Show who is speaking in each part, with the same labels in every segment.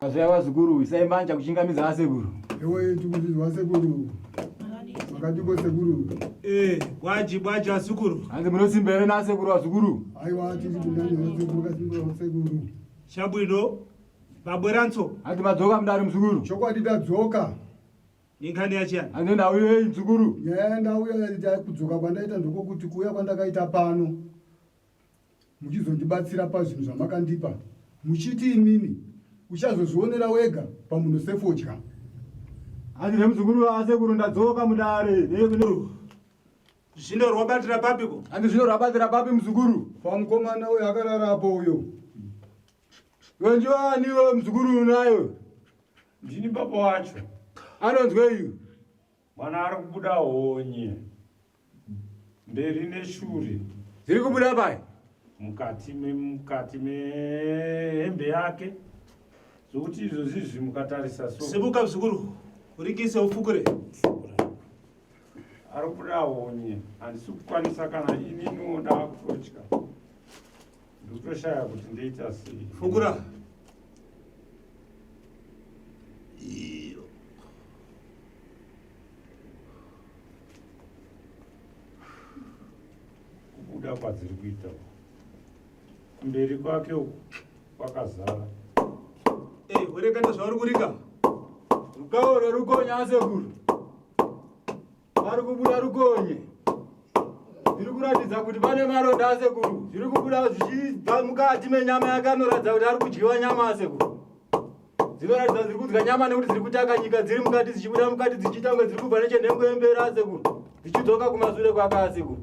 Speaker 1: Azvaya vazukuru, isai mbanja kuchingamidza asekuru.
Speaker 2: Ewe tikuzvinzwa sekuru. Makadiko sekuru.
Speaker 3: Eh, bwaji bwaji azukuru.
Speaker 1: Hanzi munosimba here nasekuru vazukuru?
Speaker 2: Aiwa tiri kundani sekuru kasimbura sekuru.
Speaker 3: Chabwino. Babweranso.
Speaker 1: Hanzi madzoka mudare muzukuru.
Speaker 2: Chokwadi tadzoka.
Speaker 3: Ninkhani yachiyani?
Speaker 1: Hanzi ndauya yei muzukuru?
Speaker 2: Nyaya yandauya kudzoka kwandaita ndokokuti kuuya kwandakaita pano muchizondibatsira pazvinhu zvamakandipa muchiti imimi uchazozvionera wega pamunhu sefodya.
Speaker 1: Hanzi nemuzukuru asekuru ndadzoka mudare.
Speaker 3: Zvino rwabatira papiko?
Speaker 1: Hanzi zvino rwabatira papi muzukuru?
Speaker 2: Pamukomana uyo akararapo uyo.
Speaker 1: Iwe ndiwani iwe muzukuru unayo?
Speaker 4: Ndini baba wacho.
Speaker 1: Anonzwe iyo.
Speaker 4: Mwana ari kubuda honye mberi neshure.
Speaker 1: Dziri kubuda pai?
Speaker 4: Mukati mukati mehembe yake. Zvokuti izvozvi izvi mukatarisa so.
Speaker 3: Simuka muzukuru. Urikise ufukure.
Speaker 4: Ari kubuda honye. Handisi kukwanisa kana ininiwo ndakutotya. Ndikutoshaya kuti ndoita sei.
Speaker 3: Fukura.
Speaker 4: Kubuda kwadziri kuita kumberi kwake uku kwakazara.
Speaker 3: Eh, wereketa zvauri kurika.
Speaker 1: Rukawo rwerukonya asekuru. Vari kubuda rukonye. Zviri kuratidza kuti pane maronda asekuru. Zviri kubuda zvichibva mukati menyama yake anoratidza kuti ari kudyiwa nyama asekuru. Dzinoratidza dziri kudya nyama nekuti dziri kutaka nyika dziri mukati dzichibuda mukati dzichiita kunge dziri kubva nechenhengo yemberi asekuru. Dzichidzoka kumasure kwake asekuru.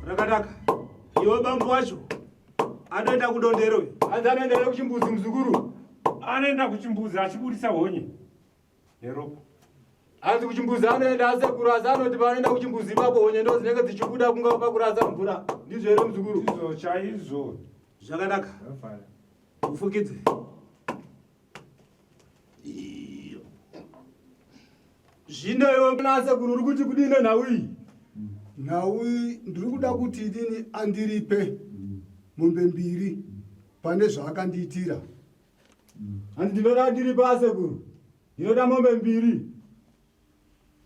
Speaker 3: Rakanaka. Iwe bambo wacho anoenda kudondero uyu.
Speaker 1: Hanzi anoenda here kuchimbuzi muzukuru?
Speaker 4: Anoenda kuchimbuzi achibudisa honye. Neropa.
Speaker 1: Hanzi kuchimbuzi anoenda asekuru asi anoti paanoenda kuchimbuzi ipapo honye ndo dzinenge dzichibuda kunga pakurasa mvura. Ndizvo here muzukuru?
Speaker 4: Ndizvo chaizvo.
Speaker 3: Zvakanaka. Ufukidze. Zvino iwe
Speaker 1: Asekuru uri kuti kudii nenhau iyi?
Speaker 2: Nhau iyi ndiri kuda kuti inini andiripe mombe mbiri pane zvaakandiitira.
Speaker 1: Hanzi ndinoda ndiri pasekuru. Ndinoda mombe mbiri.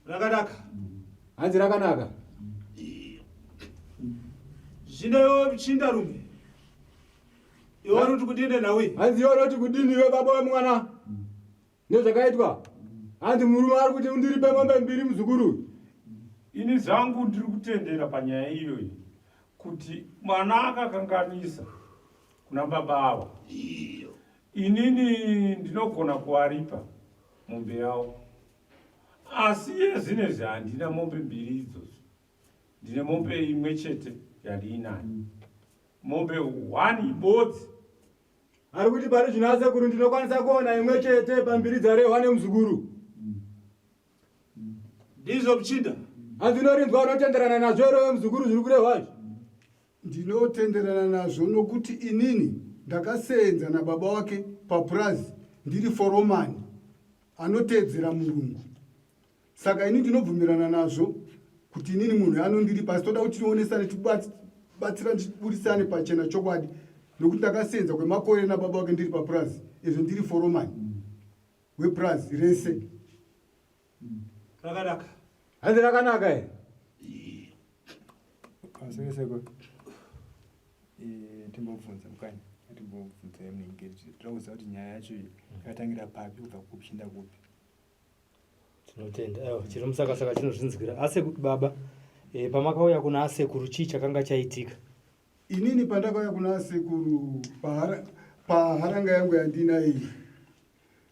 Speaker 3: Rakanaka.
Speaker 1: Hanzi rakanaka.
Speaker 3: Zvino iwe chindarume. Iwe unoti kudini nhau iyi?
Speaker 1: Hanzi iwe unoti kudini iwe baba wemwana? Nezvakaitwa. Hanzi murume ari kuti undiripe mombe mbiri muzukuru.
Speaker 4: Ini zvangu ndiri kutendera panyaya iyoyi kuti mwana akakanganisa kuna baba ava. Inini ndinogona kuwaripa mombe yavo, asi iye zvinezvi handina mombe mbiri idzodzo, ndine mombe imwe chete yandiinayo, mombe one ibodzi.
Speaker 1: Ari kuti pari zvino asekuru ndinokwanisa kuona imwe chete pambiri dzarehwa nemuzukuru.
Speaker 3: Ndizvo muchinda.
Speaker 1: Hanzi unorinzwa unotenderana nazvo here muzukuru zviri kurehwa izvi?
Speaker 2: Ndinotenderana nazvo nokuti inini ndakaseenza nababa wake papurazi ndiri foromani anoteedzera murungu. Saka ini ndinobvumirana nazvo kuti inini munhu anondiripa asi toda kuti tionesane tibatsirane tiburisane pachena chokwadi nokuti ndakaseenza kwemakore nababa wake ndiri papurazi izvo ndiri foromani wepurazi rese.
Speaker 3: Rakanaka.
Speaker 1: Hanzi rakanaka here?
Speaker 5: Pamusoro seko eh, timbobvunza mukanya timbobvunza munenge tinoda kuziva kuti nyaya yacho iyi yakatangira papi kubva kupi chienda kupi.
Speaker 6: Tinotenda. Aiwa, chiri musakasaka chinozvinzwira. Asekuru baba, e, pamakauya kuna asekuru chii chakanga chaitika?
Speaker 2: Inini pandakauya kuna asekuru paharanga yangu yandina iyi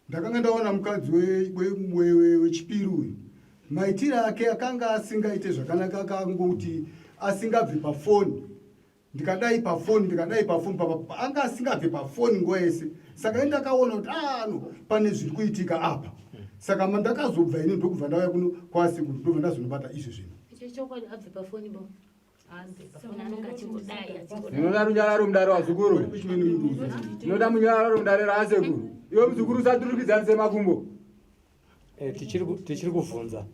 Speaker 2: Ndakanga ndaona mukadzi wechipiri uyu maitire ake akanga asingaite zvakanaka akangoti asingabve pafoni ndikadai pafoni ndikadai pafoni papa anga asingabve pafoni nguva yese saka ini ndakaona kuti ano ah, pane zviri kuitika apa saka ndakazobva ini ndokubva ndauya kuno kwasekuru ndobva ndazonobata izvi zvinhu
Speaker 1: Ndinoda runyararo mudare wazukuru. Ndinoda munyararo mudare raasekuru. Iwe muzukuru usaturikidzanise makumbo.
Speaker 6: Eh, tichiri kuvhunza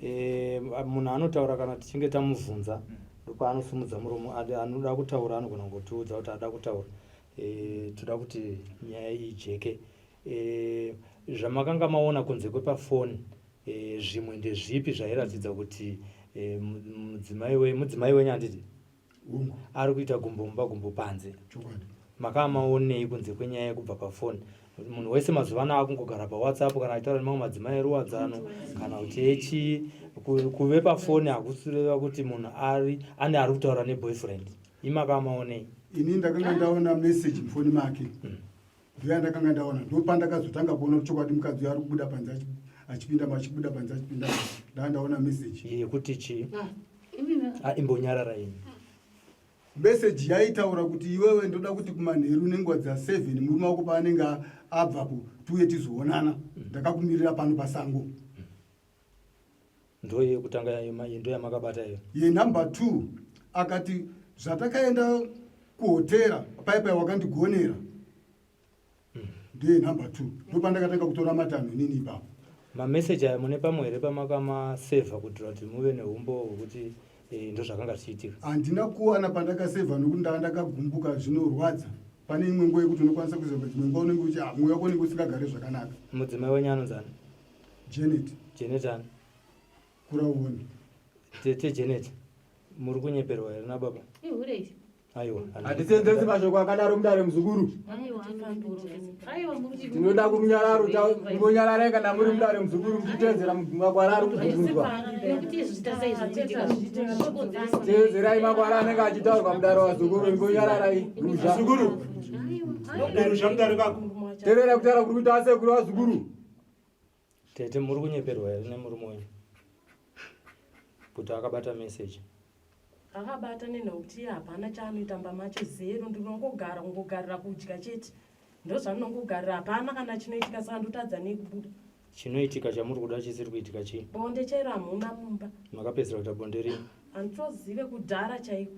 Speaker 6: eh, munhu anotaura kana tichinge tamuvhunza ndopaanosumudza muromo anoda kutaura anogona kungotiudza kuti ada kutaura eh, toda kuti nyaya ijeke. E, zvamakanga maona kunze kwepafoni e, zvimwe ndezvipi zvairatidza kuti e, mudzimai we, mudzimai wenyu handiti ari kuita gumbo mumba gumbo panze?
Speaker 2: Chokwadi.
Speaker 6: Makamaonei kunze kwenyaya yekubva pafoni? Munhu wese mazuva ano akungogara pawhatsapp kana achitaura nemamwe madzimai eruwadzano kana kuti echii. Kuve pafoni hakusireva kuti munhu ari ane ari kutaura neboyfriend. Imakamaonei?
Speaker 2: Ini ndakanga ndaona message mufoni make. Ndoyandakanga ndaona, ndopandakazotanga kuona kuti chokwadi mukadzi uyo ari kubuda panze achipinda, achibuda panze achipinda. Ndaa ndaona message
Speaker 6: yekuti chii? Ah, imbonyarara imi.
Speaker 2: Message yaitaura kuti iwewe ndoda kuti kumanheru nenguva dza7 murume wako paanenge abvapo tiuye tizoonana, ndakakumirira pano pasango.
Speaker 6: Ndo yekutanga, ndo yamakabata iyo?
Speaker 2: Yenumber 2 akati zvatakaenda kuhotera pai wakandigonera. Ndiye number 2, ndopandakatanga kutora matanho inini ipapo.
Speaker 6: Mameseji aya mune pamwe here pamakamasevha kuitira kuti muve neumbo hwekuti ndo zvakanga zvichiitika?
Speaker 2: Handina kuwana pandakasevha nokuti ndanga ndakagumbuka zvinorwadza. Pane imwe nguva yekuti unokwanisa kuzevha, dzimwe nguva unenge uchi ah, mwoyo wako unenge usingagari zvakanaka.
Speaker 6: Mudzimai wenyu anonzani?
Speaker 2: Janet.
Speaker 6: Janet ani?
Speaker 2: Kurauoni.
Speaker 6: Tete Janet, muri kunyeperwa here nababa?
Speaker 7: Ihure iri.
Speaker 6: Aiwa.
Speaker 1: Hatisenzesi mashoko akadaro mudare, muzukuru. Tinoda kurunyararo. Ngonyararai kana muri mudare, muzukuru, muchiteedzera makwara ari kubvunzwa. Teedzerai makwara anenge achitaurwa mudare, wazukuru. Ngonyararai ruzha.
Speaker 3: Zukuru, ruzha mudare kako.
Speaker 1: Teerera kutaura kuri kuita asekuru, wazukuru.
Speaker 6: Tete, muri kunyeperwa here nemurume wenyu kuti akabata meseji?
Speaker 8: Akabata nenhauti, hapana chaanoita mba macho, zero. Ndinongogara, kungogarira kudya chete, ndozvanongogarira, hapana kana chinoitika. Saka ndotadza nei kubuda?
Speaker 6: Chinoitika chamuri kuda chisiri kuitika chii?
Speaker 8: Bonde chairo hamuna mumba.
Speaker 6: Makapedzisira kuita bonde rini?
Speaker 8: Handitozive, kudhara chaiko.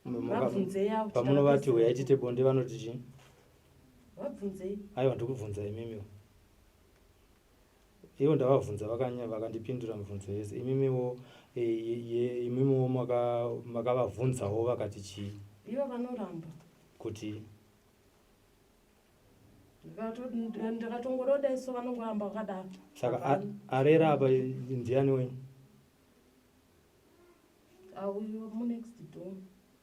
Speaker 8: Vabvunzei avo.
Speaker 6: Pamunovati uyai tiite bonde vanoti chii?
Speaker 8: Vabvunzei.
Speaker 6: Aiwa, ndikubvunza imimiwo. Ivo ndavabvunza vakandipindura mibvunzo yese. Imimiwo imimiwo makavabvunzawo vakati chii?
Speaker 8: Ivo vanoramba.
Speaker 6: Kuti?
Speaker 8: Ndikatongoda so vanongoramba vakadaro.
Speaker 6: Saka arera apa ndiani wenyu?
Speaker 8: Auyo munext door.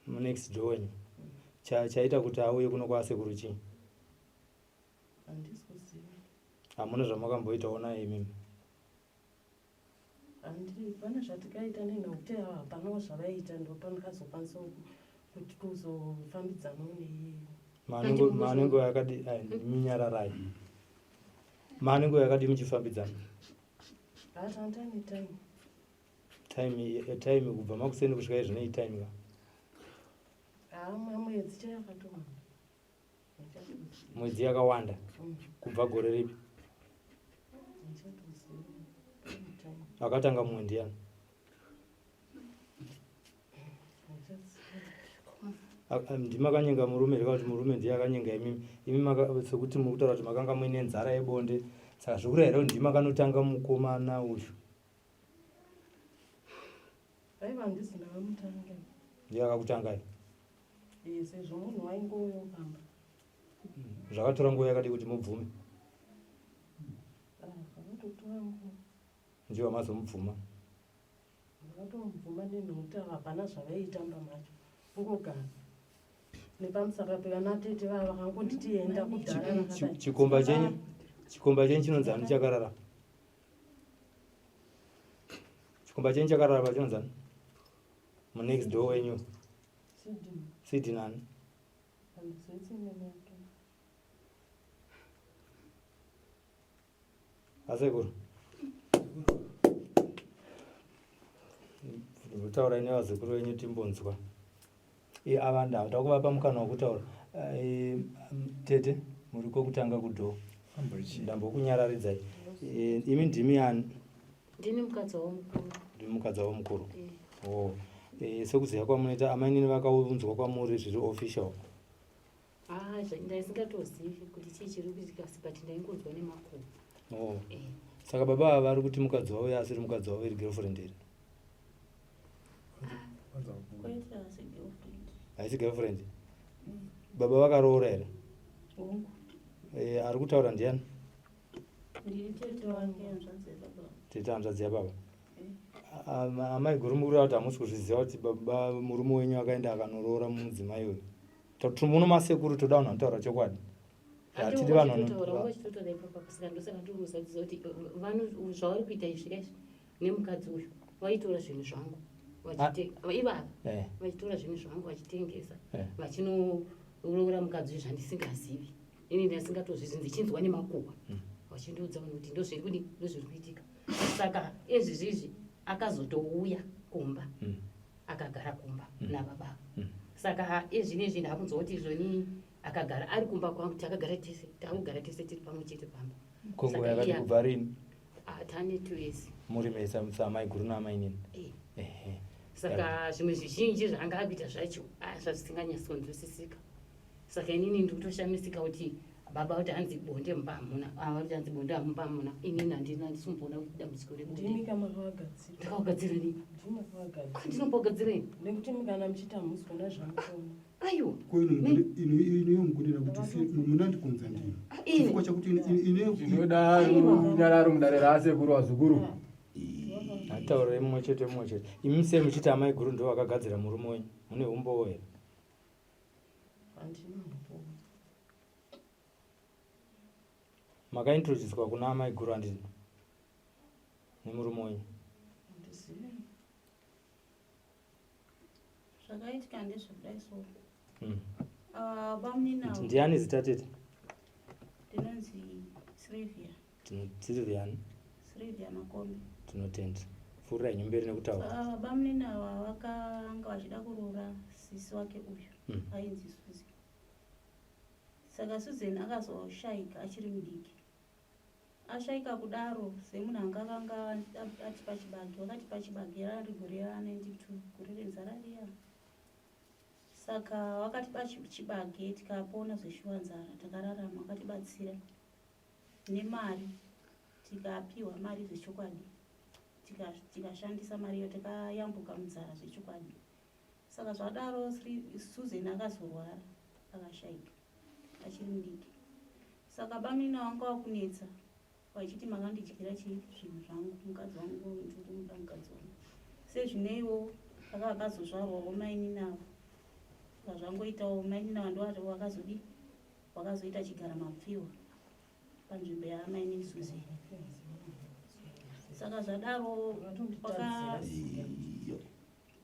Speaker 6: Munext door wenyu. Chaita kuti auye kuno kwasekuru chii?
Speaker 8: Handisi kuziva.
Speaker 6: Hamuna zvamakamboitawo naye imimi?
Speaker 8: Handi pane zvatikaita nenhauti ava, hapanawo zvavaiita, ndopandikazokwanisa kuti kuzofambidzanawo neiyeyo.
Speaker 6: Maanenguva yakadi minyararai, maanenguva yakadi muchifambidzana?
Speaker 8: Hatantane time.
Speaker 6: Time, kubva makuseni kusvika izvino itime ka.
Speaker 8: Haa, mwedzi chayakatowanda.
Speaker 6: Mwedzi yakawanda. Kubva gore ripi?
Speaker 8: Handichatozivi. Time.
Speaker 6: Akatanga mumwe ndiani?
Speaker 8: Handichazivi.
Speaker 6: Ndimakanyenga murume here, kuti murume ndiye akanyenga imimi? Imi sekuti muri kutaura kuti makanga muine nzara yebonde, saka zvokureva here kuti ndimakanotanga mukomana uyu?
Speaker 8: Aiwa, handisi ndakamutange.
Speaker 6: Ndiye akakutangai?
Speaker 8: Sezvo munhu waingouya pamba.
Speaker 6: Zvakatora nguva yakadi kuti mubvume?
Speaker 8: Ah, zvakatotora nguva.
Speaker 6: Ndiye wamazomubvuma?
Speaker 8: Ndakatomubvuma nenhauti ava hapana zvavaiita mumba macho, kungogara nepamusaka pevana tete vava vakangonditi enda kudhara vakadai.
Speaker 6: Chikomba chenyu chinonzani chakarara? Chikomba chenyu chakarara chinonzani, munext door wenyu?
Speaker 8: Sidney.
Speaker 6: Sidi nani?
Speaker 8: Handizotsinene yake.
Speaker 6: Asekuru, taurai nevazukuru venyu timbonzwa. Ava ndada kuvapa mukana wekutaura. Tete, muri kwekutanga kudoor, ndambokunyararidzai. Imi ndimi ani?
Speaker 7: Ndini mukadzi wavo mukuru.
Speaker 6: Ndimi mukadzi wavo mukuru?
Speaker 7: Eh.
Speaker 6: Oh. Sekuziva kwamunoita, amainini vakaunzwa kwamuri zviri official?
Speaker 7: Ah, ndaisingatozivi kuti chii chiri kuitika, asi but ndaingonzwa nemakumbo.
Speaker 6: Oh.
Speaker 7: Eh.
Speaker 6: Saka baba ava vari kuti mukadzi wavo asiri mukadzi wavo, iri girlfriend here?
Speaker 9: Kwete, asi girlfriend.
Speaker 6: Haisi girlfriend? Baba vakaroora here?
Speaker 9: Hongu.
Speaker 6: Ari kutaura ndiani?
Speaker 9: Ndiri tete wake, hanzvadzi yababa.
Speaker 6: Tete hanzvadzi yababa. Amai guru muri kuti hamusi kuzviziva kuti baba murume wenyu akaenda akanoroora mudzimai uyu. Muno masekuru toda vanhu vanotaura chokwadi. Hatidi vanhu
Speaker 7: vanotaura vachitotaura ipapa saka ndosaka ndiri kuti zvavari kuita izvi kaizvi nemukadzi uyu vaitora zvinhu zvangu ivava eh. vachitora zvinhu zvangu vachitengesa eh. vachinoroora mukadzi uyu zvandisingazivi ini ndasingatozvizi ndichinzwa nemakuhwa hmm. vachindiudza vanhu kuti ndozviri kudi ndozviri kuitika saka ezvizvizvi akazotouya kumba hmm. akagara kumba hmm. nababa saka ezvinezvi ndakunzwa kuti izvoni akagara ari kumba kwangu takagara tese takugara tese tiri pamwe chete pamba
Speaker 6: konguva yakati kubva rini
Speaker 7: ah, tane two years
Speaker 6: muri mese amaiguru naamainini
Speaker 7: eh. Saka zvimwe zvizhinji zvaanga akuita zvacho ah, zvazvisinganyatsonzwisisika saka inini ndikutoshamisika kuti baba kuti hanzi bonde mumba hamuna ava kuti hanzi bonde mumba hamuna inini handina handisumboona dambudziko rebondendakagadzira nini kwandinombogadzira ini
Speaker 8: nekuti kana muchiita hamusi kuona zvamukuona
Speaker 7: aiwa
Speaker 2: iniyo mukunena kuti munandikonza ndini chifukwa chakuti
Speaker 1: inoda runyararo mudare raasekuru vazukuru
Speaker 6: ataurei mumwe chete mumwe chete imi sei muchiti amai guru ndo vakagadzira murume wenyu mune umbowo here makaintroducwa kuna amai guru handiti nemurume wenyu
Speaker 9: Zvakaitika ndezvekudai so. Ah, bamunini avo.
Speaker 6: Ndiani zita tete?
Speaker 9: Ndinonzi Sylvia.
Speaker 6: Sylvia ani?
Speaker 9: Sylvia Makombe.
Speaker 6: Tinotenda. Pfuurira henyu mberi nekutaura.
Speaker 9: Ah, bamunini ava vakanga vachida kuroora sisi wake uyu ainzi Susan. Saka Susan akazoshaika achiri mudiki. Ashaika kudaro semunhu anga akanga atipa chibage wakatipa chibage rari gore ra 92 gore renzara riya saka wakatipa chibage tikapona zveshuwa nzara takararama wakatibatsira nemari tikapiwa mari zvechokwadi tikashandisa mari iyo tikayambuka munzara zvechokwadi Saka zvadaro Susan akazorwara akashaika achiri mudiki. Saka bamnini vanga vakunetsa vachiti makandidyira chii zvinhu zvangu mukadzi wangu ndiri kumuda mukadzi wangu. Sezvineiwo aka akazozvarwawo mainini ava. Saka zvangoitawo mainini ava ndo vakazodii vakazoita chigara mapfihwa panzvimbo yaamainini Susan. Saka zvadaro vaka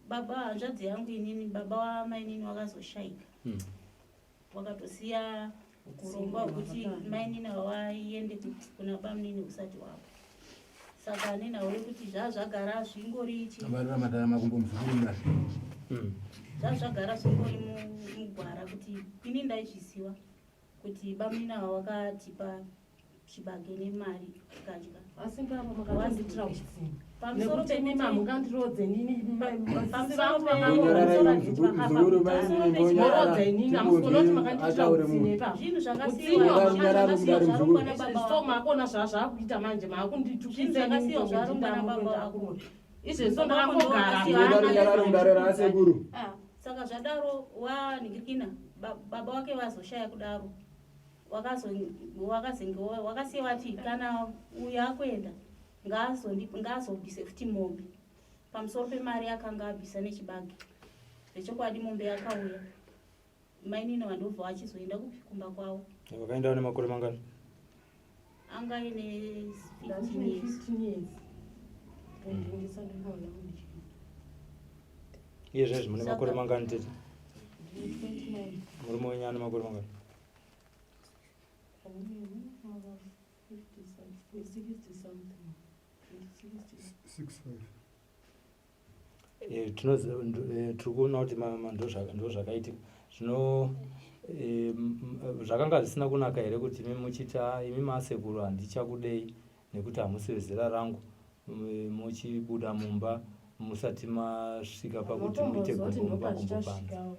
Speaker 9: Baba hanzvadzi yangu inini baba wamainini wakazoshaika wakatosiya urongwa hwekuti mainini hawaiende kuna bamunini usati wavo saka nenhau yekuti zvazvagara zvingori
Speaker 1: chivarira madara makumbo muzukuru mudare
Speaker 9: zvazvagara zvingori mugwara kuti ini ndaizviziva kuti bamunini ava wakatipa chibage nemari tikadya.
Speaker 8: Asi mbaba makatondiitira utsinye.
Speaker 9: Pamusoro
Speaker 8: Nekuti imi mamungandiroodze inini sisi vangu
Speaker 1: Nyararai muzukuru
Speaker 8: vakaroodza inini hamusi kuona kuti makandiitira utsinye ipapo.
Speaker 9: Zvinhu
Speaker 8: Utsinye
Speaker 9: zvakasiyiwa
Speaker 1: Nyararo mudare muzukuru.
Speaker 9: nababa
Speaker 8: So
Speaker 9: wako.
Speaker 8: makuona zvazvakuita manje
Speaker 9: Zvinhu
Speaker 8: makunditukisa inini
Speaker 9: zvakasiyiwa zvarongwa nababa wako.
Speaker 8: Izvezvo ndakangogara
Speaker 1: Tinoda runyararo mudare raasekuru.
Speaker 9: Ah, saka zvadaro wanhingirikina baba wake vazoshaya kudaro wakazenge wakasiya wati kana uyu akuenda ngaazobvise futi mombe pamusoro pemari yakanga abvisa nechibage zvechokwadi mombe yakauya mainini vandobva vachizoenda kupi kumba kwavo
Speaker 6: Vakaenda vane makore mangani?
Speaker 9: Anga aine 15 years.
Speaker 8: 15 years. Ndisati mwana mudiki.
Speaker 6: Iye zvezvi mune makore
Speaker 9: Saka-
Speaker 6: mangani tete?
Speaker 8: Ndine 29.
Speaker 6: Murume wenyu ane makore mangani?
Speaker 8: 50 something, 60 something. 60.
Speaker 2: 65
Speaker 6: Eh, tiri kuona kuti ndo zvakaitika zvino zvakanga zvisina kunaka here kuti imi muchiti ah, imi masekuru handichakudei nekuti hamusi vezera rangu muchibuda mumba musati masvika pakuti muite
Speaker 8: Unotombozwa kuti
Speaker 6: gumbo mumba gumbo panze
Speaker 8: ndopazvichasvikawo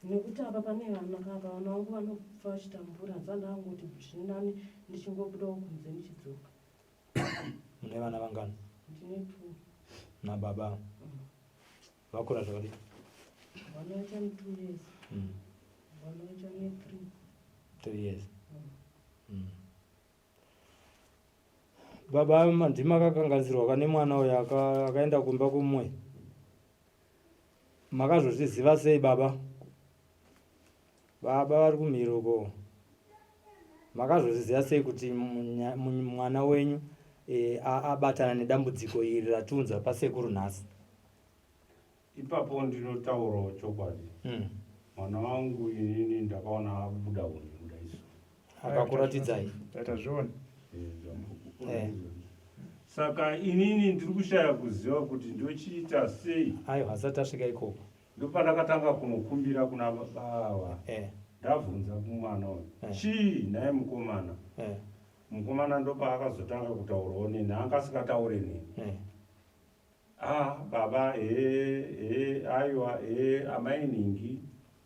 Speaker 8: nekuti apa pane vana kapa vana vangu vanofa vachitambura zvandangoti zvinani ndichingobudawo kunze ndichidzoka
Speaker 6: Mune vana vangani?
Speaker 8: Ndine two.
Speaker 6: Nababa vakura zvakadii?
Speaker 8: Vana vachane 2 years. Vana vachane 3.
Speaker 6: 3 years. Baba ndimi makakanganisirwa ka nemwana uyo akaenda kumba kumwe. Makazozviziva sei baba? Baba vari kumhiri uko. Makazozviziva sei kuti mwana wenyu e, abatana nedambudziko iri ratiunza pasekuru nhasi?
Speaker 4: Ipapo ndinotaurawo chokwadi. Mm. Mwana wangu inini ndakaona abuda honye kudai so.
Speaker 6: Akakuratidzai?
Speaker 5: Tazviona.
Speaker 4: Eh, eh. Saka inini ndiri kushaya kuziva kuti ndochiita sei.
Speaker 6: Aiwa asati asvika ikoko.
Speaker 4: Ndopandakatanga kunokumbira kuna baba ava. Eh. Ndabvunza kumwana uyu. Eh. Chii nhai mukomana? Eh. Mukomana ndopaakazotanga kutaurawo neni anga asikataure neni. Eh. Ah baba hee hee aiwa hee amai nhingi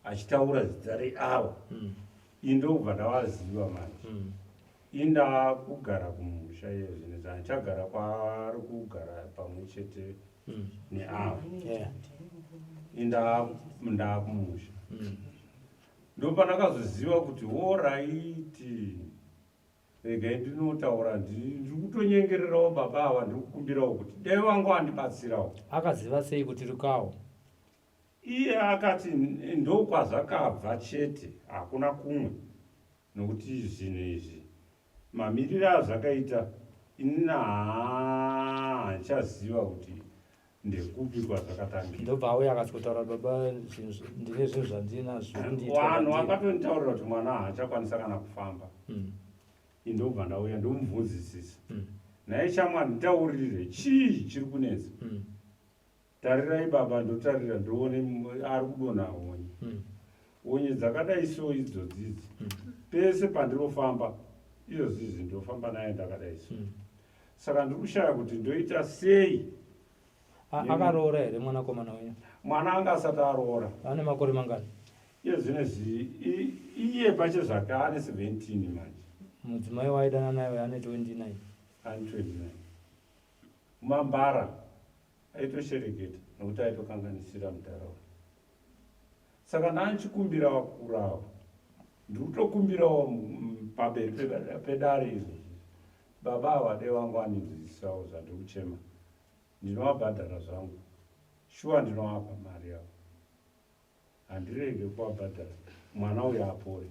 Speaker 4: achitaura zita reawa mm. indobva ndavaziva manje mm. inda kugara kumusha iye zvino zvandichagara kwaari kugara pamwe chete mm. neavo yeah. inda ndakumusha mm. ndopandakazoziva kuti horaiti Regai ndinotaura ndiri kutonyengererawo baba ava ndiri kukumbirawo kuti dai vanga vandibatsirawo.
Speaker 6: Akaziva sei kuti rukawo?
Speaker 4: Iye akati ndokwazvakabva chete hakuna kumwe nokuti zvinhu izvi mamiriro azvakaita inini handichaziva kuti ndekupi kwazvakatangira.
Speaker 6: Ndobva auya akati kutaura baba ndine zvinhu zvandinazvo zvikundiitwa.
Speaker 4: Vanhu vakatonditaurira kuti mwana haachakwanisa kana kufamba. Mm. Indobva ndauya ndomubvunzisisa. Mm. Nhai shamwa nditaurire chii chiri kunetsa? Mm. Tarirai baba ndotarira ndoone ari kudonha honye. Mm. Honye dzakadai so idzodzidzi. Mm. Pese pandinofamba izvozvizvi ndofamba naye ndakadai so. Mm. Saka ndiri kushaya kuti ndoita sei.
Speaker 6: Akaroora here mwanakomana wenyu?
Speaker 4: Mwana anga asati aroora.
Speaker 6: Ane makore mangani?
Speaker 4: Iye zvinezvi iye pache zvake ane 17 manje.
Speaker 6: Mudzimai waaidana naye uyo ane 29.
Speaker 4: Ane 29. Mambara aitoshereketa nokuti aitokanganisira mudhara uyu. Saka ndanchikumbira vakuru ava. Ndiri kutokumbirawo pamberi pedare izvozvi. Baba ava dai vanga vandinzwisisawo zvandiri kuchema. Ndinovabhadhara zvangu. Shuwa ndinovapa mari yavo. Handirege kuvabhadhara. Mwana uyu apore.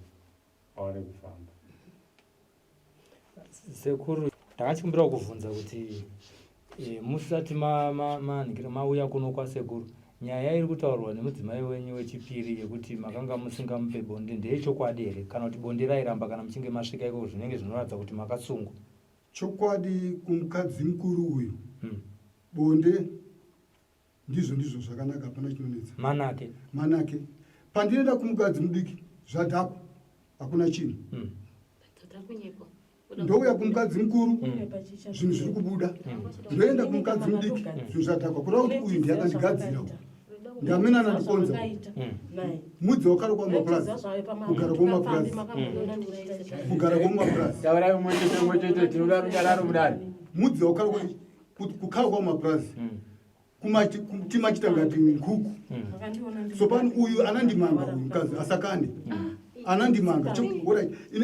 Speaker 4: Awane kufamba.
Speaker 6: Sekuru, ndakachikumbirawo kuvhunza kuti e, musati manhikira ma, ma, mauya kuno kwasekuru nyaya iri kutaurwa nemudzimai wenyu wechipiri yekuti makanga musingamupe bonde ndeyechokwadi here kana kuti bonde rairamba kana muchinge masvika ikoko zvinenge zvinoratidza kuti makasungwa
Speaker 2: chokwadi kumukadzi mukuru uyu hmm. bonde ndizvo ndizvo zvakanaka hapana chinonetsa
Speaker 6: manake
Speaker 2: manake pandinoenda kumukadzi mudiki zvadhakwa hakuna chinhu hmm. Ndouya kumukadzi mukuru hmm. zvinhu zviri kubuda hmm. ndoenda kumukadzi mudiki zvinhu zvadhakwa kureva kuti uyu ndiye akandigadzira ndamene anandikonza mudzi wakare kwamapurazi kugara kwamapurazi kugara kwamapurazi
Speaker 1: taurai mumwe chete mumwe chete tinoda runyararo mudare
Speaker 2: mudzi wakare kukara kwamapurazi timachita ngati nkhuku hmm. so pano uyu anandimanga uyu mukadzi asakane hmm. anandimanga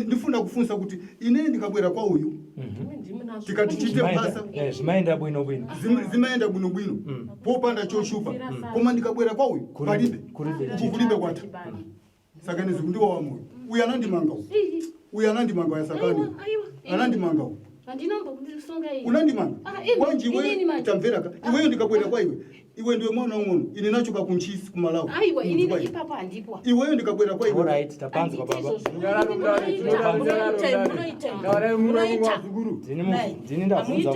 Speaker 2: ndifuna kufunsa kuti inini ndikabwera kwa uyu mhm. tikati tiite basa
Speaker 6: eh, zimaenda bwino bwino
Speaker 2: zimaenda bwino bwino hmm. popanda choshupa koma ndikabwera kwa uyu palibe uku kulibe kwatha saka nezvikundiwawa moyo uyu anandimanga uyu uyu anandimanga uyu asakani anandimanga uyu unandimanga ah, wanji iwe tamveraka ah. iweyo ndikabwera kwa iwe iwe ndiwe mwana wang'ono ine nacho kakunchisi kumalawi iweyo ndikabwera kwa iwe
Speaker 6: ndini ndabvunza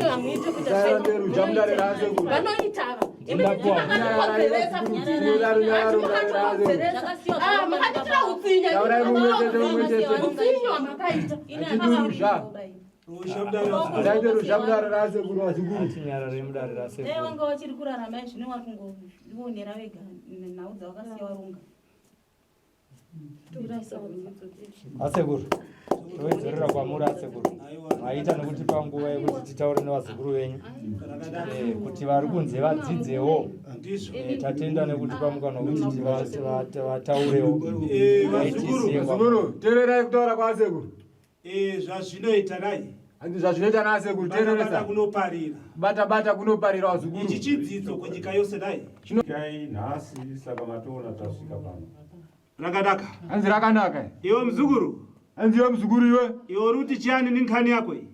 Speaker 9: Vanga vachiri kurarama zvino vari kungovionera vega nhau dzavakasiya varunga.
Speaker 6: Asekuru, towedzerera kwamuri asekuru. Maita nekutipa nguva yekuti titaure nevazukuru venyu eh, kuti vari kunze vadzidzewo. Eh, tatenda nekutipa mukana wekuti vataurewo.
Speaker 1: Eh, vazukuru, tererai kutaura kwaasekuru.
Speaker 3: Zvazvinoita dai.
Speaker 1: Hanzi zvazvinoita nasekuru
Speaker 3: teereresa. Kunoparira.
Speaker 1: Bata bata kunoparira wazukuru.
Speaker 3: Ichi chidzidzo kunyika yose dai.
Speaker 4: Chikai nhasi saka matoona tasvika pano.
Speaker 3: Rakanaka.
Speaker 1: Hanzi rakanaka.
Speaker 3: Iwe muzukuru.
Speaker 1: Hanzi iwe muzukuru iwe.
Speaker 3: Iwe uri kuti chiyani nenkhani yako iyi?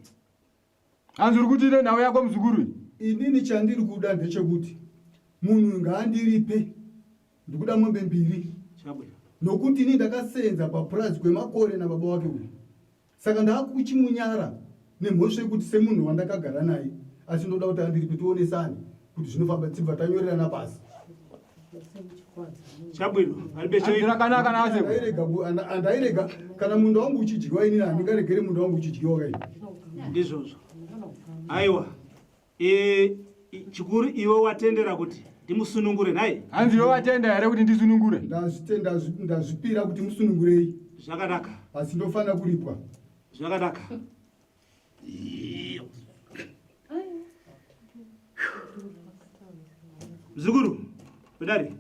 Speaker 1: Hanzi uri kuti nenhau yako muzukuru iyi?
Speaker 2: Inini chandiri kuda ndechekuti munhu ngaandiripe ndikuda mombe mbiri nokuti ini ndakasenza papurazi kwemakore nababa wake uyu saka ndaakuchimunyara nemhosva yekuti semunhu wandakagara naye asi ndoda kuti andiripe tionesane kuti zvinofamba tibva tanyorerana pasi
Speaker 3: chabwino
Speaker 1: rakanaka
Speaker 2: andairega kana munda wangu uchidyiwa inini handingaregere munda wangu uchidyiwa kai
Speaker 3: ndizvozvo aiwa E, chikuru iwe watendera kuti ndimusunungure nhai?
Speaker 1: Hanzi iwe watenda here kuti ndisunungure?
Speaker 2: Ndazvipira kuti musunungurei.
Speaker 3: Zvakanaka.
Speaker 2: Asi ndofanira kuripwa.
Speaker 3: Zvakanaka. Mzukuru, kudari.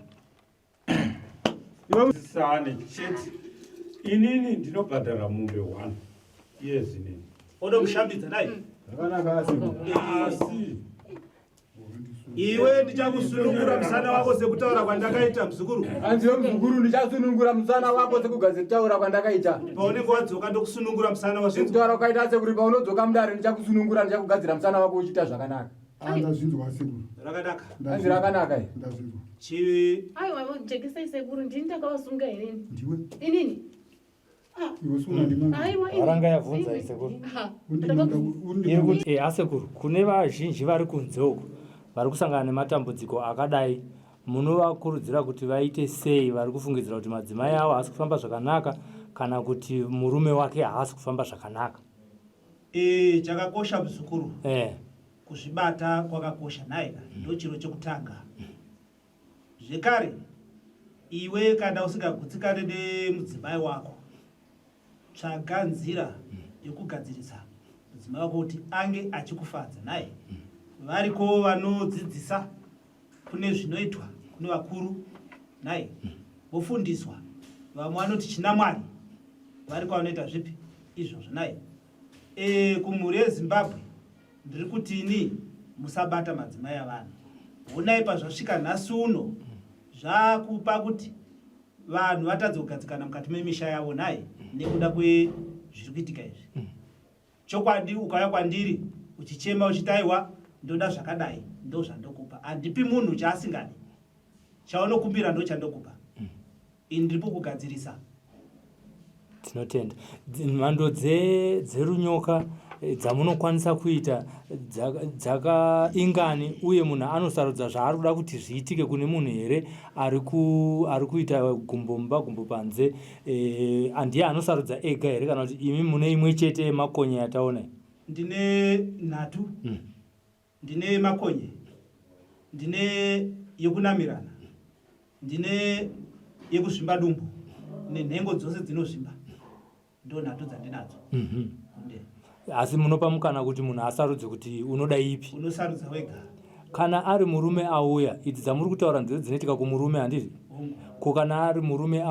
Speaker 4: Sane chete. Inini ndinobhadhara mombe one. Yes inini.
Speaker 3: Oda kushambidza dai.
Speaker 1: Zvakanaka asi.
Speaker 4: Asi
Speaker 3: iwe ndichakusunungura musana wako sekutaura kwandakaita muzukuru.
Speaker 1: Hanzi iwe muzukuru ndichasunungura musana wako sekugadziritaura kwandakaita.
Speaker 3: Paunenge wadzoka ndokusunungura musana wako.
Speaker 1: Sekutaura kwaita sekuri paunodzoka mudare ndichakusunungura ndichakugadzira musana wako uchiita zvakanaka.
Speaker 2: Ah, ndazvinzwa sekuru.
Speaker 3: Rakanaka.
Speaker 1: Hanzi rakanaka
Speaker 2: iri. Ndazvinzwa.
Speaker 3: Chivi.
Speaker 7: Aiwa jekesai sekuru ndini ndakavasunga here ini.
Speaker 2: Ndiwe.
Speaker 7: Inini.
Speaker 2: Ah. Iwe suna ndimanga.
Speaker 7: Aiwa ini.
Speaker 6: Varanga yabvunza sekuru. Iri kuti eh, asekuru kune vazhinji vari kunze uko vari kusangana nematambudziko akadai munovakurudzira kuti vaite sei vari kufungidzira kuti madzimai avo haasi kufamba zvakanaka kana kuti murume wake haasi kufamba zvakanaka.
Speaker 3: Eh, chakakosha muzukuru.
Speaker 6: Eh.
Speaker 3: Kuzvibata kwakakosha nhai ka ndochiro chekutanga. Zvekare iwe kana usingagutsikane nemudzimai wako tsvaga nzira yekugadzirisa mudzimai wako kuti ange achikufadza nhai. Variko vanodzidzisa kune zvinoitwa kune vakuru nhai vofundiswa vamwe vanoti chinamwari variko vanoita zvipi izvozvo nhai. E, kumhuri yeZimbabwe ndiri kuti ini musabata madzimai avanhu. Honai pazvasvika nhasi uno zvakupa kuti vanhu vatadze kugadzikana mukati memisha yavo nhai nekuda kwezviri kuitika izvi. Chokwadi ukauya kwandiri uchichema uchiti aiwa ndoda zvakadai ndozvandokupa. Handipi munhu chaasingadi. Chaunokumbira ndochandokupa. Ini ndiripo kugadzirisa.
Speaker 6: Tinotenda. Mhando dzerunyoka eh, dzamunokwanisa kuita dzakaingani uye munhu anosarudza zvaari kuda kuti zviitike kune munhu here ari kuita gumbo mumba gumbo panze eh, andiye anosarudza ega here kana kuti imi mune imwe chete yemakonye yataona
Speaker 3: Ndine nhatu. Ndine makonye, ndine yekunamirana, ndine yekuzvimba dumbu nenhengo dzose dzinozvimba. Ndo nhatu dzandinadzo.
Speaker 6: Mm -hmm. Asi munopa mukana kuti munhu asarudze kuti unoda ipi?
Speaker 3: Unosarudza wega.
Speaker 6: Kana ari murume auya, idzi dzamuri kutaura ndidzo dzinoitika kumurume handiti? Ko kana ari murume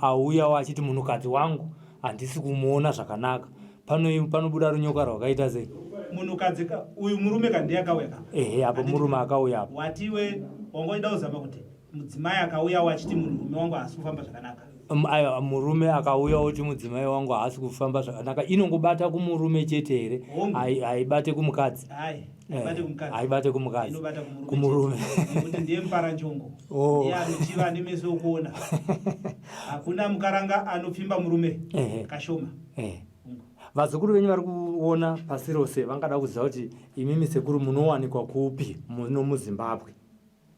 Speaker 6: auyawo achiti munhukadzi wangu handisi kumuona zvakanaka pano panobuda runyoka rwakaita sei
Speaker 3: munhukadzi ka uyu murume ka ndiye akauya ka
Speaker 6: ehe apo murume akauya apo
Speaker 3: wati iwe wanga uchida kuzama kuti mudzimai akauyawo achiti munhurume wangu haasi kufamba zvakanaka
Speaker 6: aiwa murume akauya oti mudzimai wangu haasi kufamba zvakanaka inongobata kumurume chete here haibate kumukadzi haibate kumukadzi kumurume
Speaker 3: nekuti ndiye muparanjongo oh. ndiye anochiva nemeso okuona hakuna mukaranga anopfimba murume kashoma
Speaker 6: Vazukuru venyu vari kuona pasi rose vangada kuziva kuti imimi sekuru munowanikwa kupi muno muZimbabwe?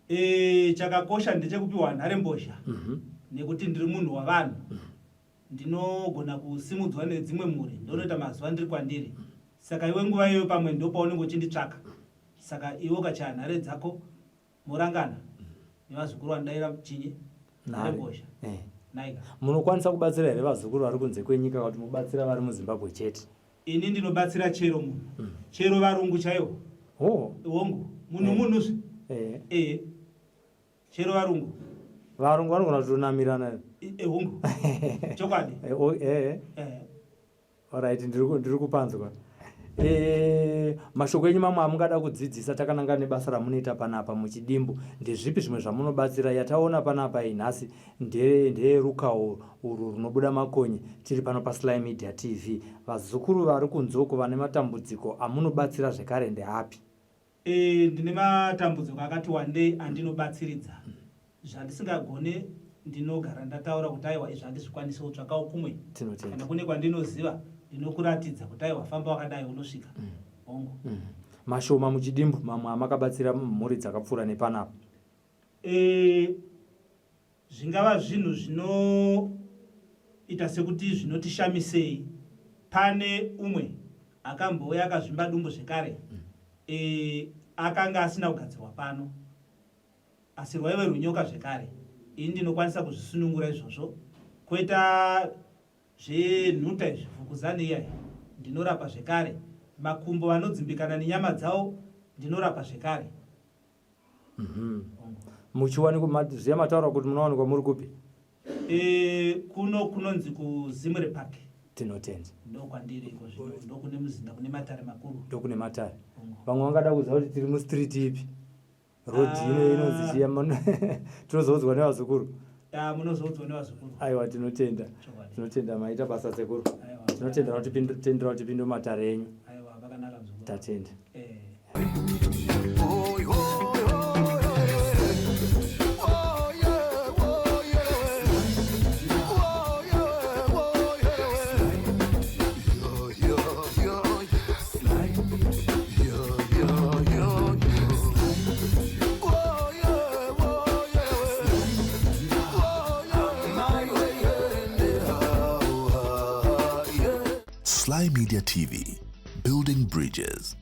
Speaker 3: E, chakakosha ndechekupiwa nharembozha mm -hmm. nekuti ndiri munhu wavanhu mm -hmm. Ndinogona kusimudzwa nedzimwe mhuri ndonoita mazuva ndiri kwandiri saka iwe nguva iyoyo pamwe ndopaunenge uchinditsvaka saka iwe ukachaya nhare dzako morangana nevazukuru vanodaira chinyi nharembozha
Speaker 6: eh. naika munokwanisa kubatsira here vazukuru vari kunze kwenyika kuti mubatsira vari muzimbabwe chete
Speaker 3: ini ndinobatsira chero munhu mm. chero varungu chaiwo
Speaker 6: oh.
Speaker 3: hongu munhu eh. munhuzve eh. eh. Chero varungu.
Speaker 6: Varungu vanogona kutonamirana.
Speaker 3: Eh, hongu. Chokwadi.
Speaker 6: Eh, eh. eh. Alright, ndiri kupanzwa. E, mashoko enyu mamwe amungada kudzidzisa takananga nebasa ramunoita panapa muchidimbu ndezvipi zvimwe zvamunobatsira yataona panapa iyi nhasi ndeyerukawo urwu runobuda makonye tiri pano pasly media tv vazukuru vari kunze uko vane matambudziko amunobatsira zvekare ndeapi
Speaker 3: E, ndine matambudziko akati wandei andinobatsiridza zvandisingagone ndinogara ndataura kuti aiwa izvi handizvikwanisi wotsvakawo kumwe kana kune kwandinoziva ndinokuratidza kuti aiwa famba wakadai unosvika mm. hongu mm.
Speaker 6: Mashoma muchidimbu mamwe amakabatsira mhuri dzakapfuura nepanapa
Speaker 3: e, Zvingava zvinhu zvinoita sekuti zvinotishamisei. Pane umwe akambouya akazvimba dumbu zvekare e, akanga asina kugadzirwa pano asi rwaive rwenyoka zvekare. Ini ndinokwanisa kuzvisunungura izvozvo. Koita zvenhuta izvi, vhukuzani iya ndinorapa zvekare. Makumbo vanodzimbikana nenyama dzawo ndinorapa zvekare.
Speaker 6: Mhm. Muchiwanikwa zviya mataura kuti munowanikwa muri kupi?
Speaker 3: E, kuno kunonzi kuZimre Park.
Speaker 6: Tinotenda.
Speaker 3: Ndokwandiri iko zvino, ndokune muzinda kune matare makuru.
Speaker 6: Ndokune matare. Vamwe vangada kuziva kuti tiri mustreet ipi? Road ah. ino inonzi chiya tinozoudzwa nevazukuru.
Speaker 3: Ah, munozoudzwa nevazukuru.
Speaker 6: Aiwa tinotenda. Tinotenda maita basa sekuru. Tinotenda notipindira kuti tipinde mumatare enyu.
Speaker 3: Aiwa vakanaka mzukuru.
Speaker 6: Tatenda. Eh.
Speaker 10: Sly Media TV, building bridges.